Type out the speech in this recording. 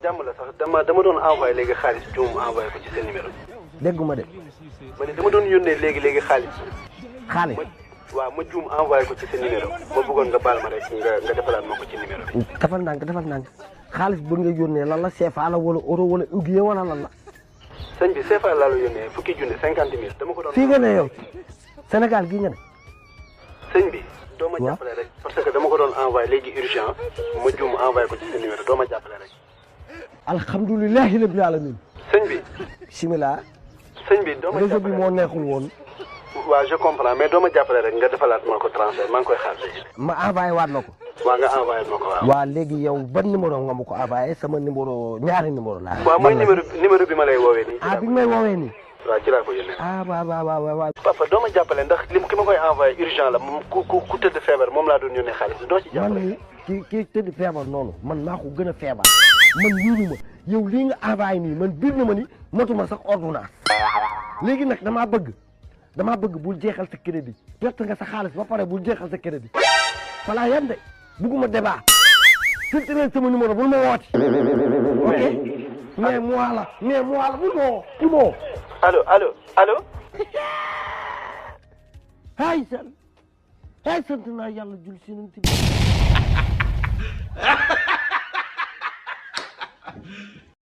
jàmm la sax dama doon envoyé léegi xaalis juum envoyé ko ci seen numéro. dégguma de. ma ne dama doon yónnee léegi xaalis. xaalis. waaw ma juum envoyé ko ci seen numéro ma bëggoon nga baal ma rek nga defalaat ma ko ci numéro bi. defal ndànk xaalis bu nga yónnee lan la CFA la wala euro wala uguier wala lan la. sëñ bi CFA laa la yónnee fukki junne 50 000 dama ko doon. fii nga ne yow Sénégal gii nga ne. sëñ bi. doo ma jàppale rek parce que dama ko doon envoyé léegi urgent ma juum envoyé ko ci seen numéro doo ma jàppale rek. alhamdulilahi rabbil alamin. sëñ bi. bismillah. sëñ bi doo ma réseau bi moo neexul woon. waaw je comprends mais doo ma jàppale rek nga defalaat ma ko transfert maa ngi koy xaar léegi. ma envoyé waat la ko. waaw nga envoyé ma ko waaw. waaw léegi yow ban numéro nga ma ko envoyé sama numéro ñaari numéro laa. waaw mooy numéro bi ma lay woowee nii. bi may woowee nii. waaw ci laa ko yónnee. waaw. papa doo ma jàppale ndax ki ma koy envoyé urgent la moom ku tëdd feebar moom laa doon yónnee xaalis doo ci jàppale. man kii tëdd feebar noonu man maa ko gën a feebar man yónni ma yow lii nga envoyé nii man biir na ma ni motuma sax ordonnance léegi nag damaa bëgg bul jeexal sa crédit perte nga sa xaalis ba pare bul jeexal sa crédit voilà yan de bugguma débat surtout leen sama numéro bul ma wooti ok mais moi la bul ma woo allo hay sant naa yàlla jul si